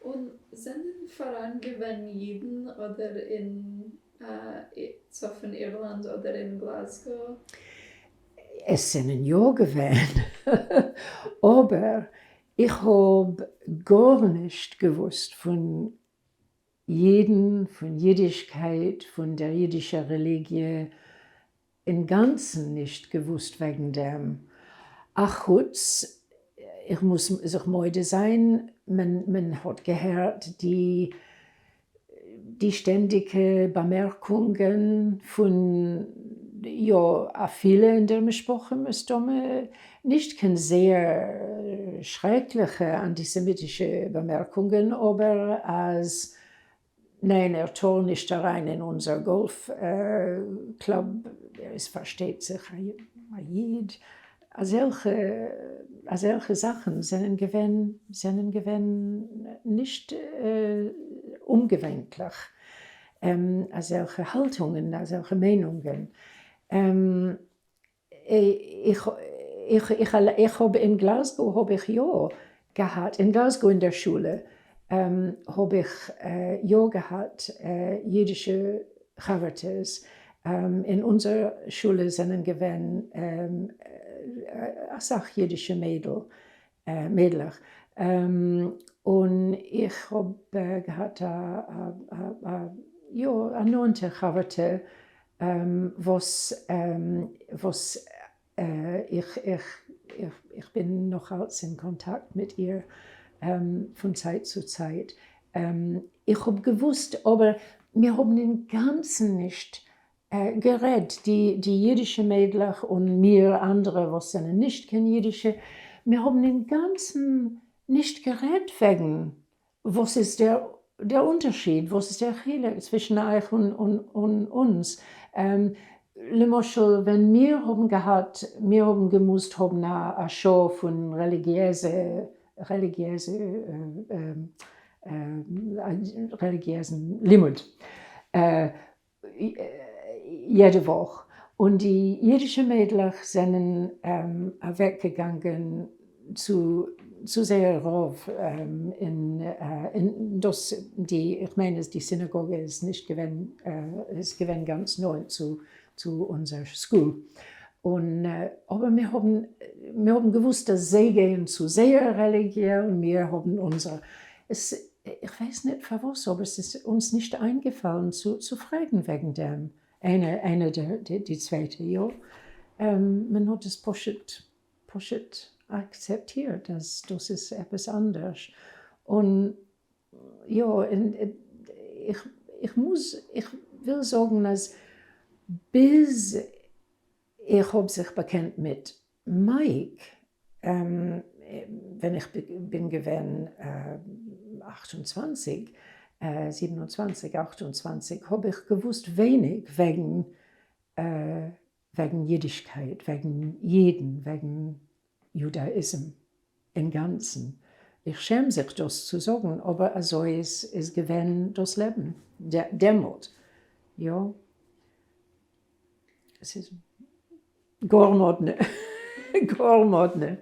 און זענען פאראן געווען אידן אדער אין צפון אירלאנד אדער אין גלאזגא? עס זענען יא געווען, אבער איך האב גארנישט געוואוסט פון אידן, פון אידישקייט, פון דער אידישער רעליגיע, אינגאנצן נישט געוואוסט וועגן דעם, אחוץ איך מוז זיך מודה זיין, מען האט געהערט די די שטענדיגע באמערקונגען פון יא אפילו אין דער משפחה מסתמא, נישט קיין זייער שרעקליכע אנטיסעמיטישע באמערקונגען, אבער אז ניין ער טאר נישט אריין אין אונזער golf club, ער איז פארשטייט זיך א איד, אזעלכע אזעלכע זאכן זענען געווען זענען געווען נישט אומגעווענטליך, אזעלכע האלטונגען אזעלכע מיינונגען. איך איך איך האב אין גלאזגאו האב איך יא געהאט, אין גלאזגאו אין דער שולע האב איך יא געהאט אידישע חבר'טעס, אין אונזער שולע זענען געווען אסאך אידישע מיידל מיידלעך, און איך האב געהאט א יא א נאנטע חבר'טע וואס וואס איך איך איך בין נאך אלץ אין קאנטאקט מיט איר פון צייט צו צייט, איך האב געוואוסט אבער מיר האבן אינגאנצן נישט גערעדט, די די אידישע מיידלעך און מיר אנדערע וואס זענען נישט קיין אידישע, מיר האבן אינגאנצן נישט גערעדט וועגן וואס איז דער דער אונטערשיד, וואס איז דער חילוק צווישן אייך און און אונז. למשל ווען מיר האבן געהאט, מיר האבן געמוזט האבן א שעה פון רעליגיעזע רעליגיעזע רעליגיעזן לימוד, יעדע וואך, און די אידישע מיידלעך זענען אוועק געגאנגען צו צו זייער רב אין דאס די איך מיין אז די סינאגאגע איז נישט געווען איז געווען גאנץ נאענט צו צו אונזער school, און אבער מיר האבן מיר האבן געוואוסט אז זיי גייען צו זייער רעליגיע און מיר האבן אונזער, עס איך ווייס ניט פארוואס אבער ס'איז אונז נישט איינגעפאלן צו צו פרעגן וועגן דעם איינע איינע די צווייטע יא מען האט עס פשוט פשוט אקצעפטירט אז דאס איז עפעס אנדערש און יא און איך איך מוז איך וויל זאגן אז ביז איך האב זיך באקענט מיט מייק ווען איך בין געווען 28, 27, 28, האב איך געוואוסט ווייניג וועגן וועגן אידישקייט, וועגן אידן, וועגן Judaism אינגאנצן. איך שעם זיך דאס צו זאגן, אבער אזוי איז געווען דאס לעבן דעמאלט, יא. עס איז גאר מאדנע, גאר מאדנע.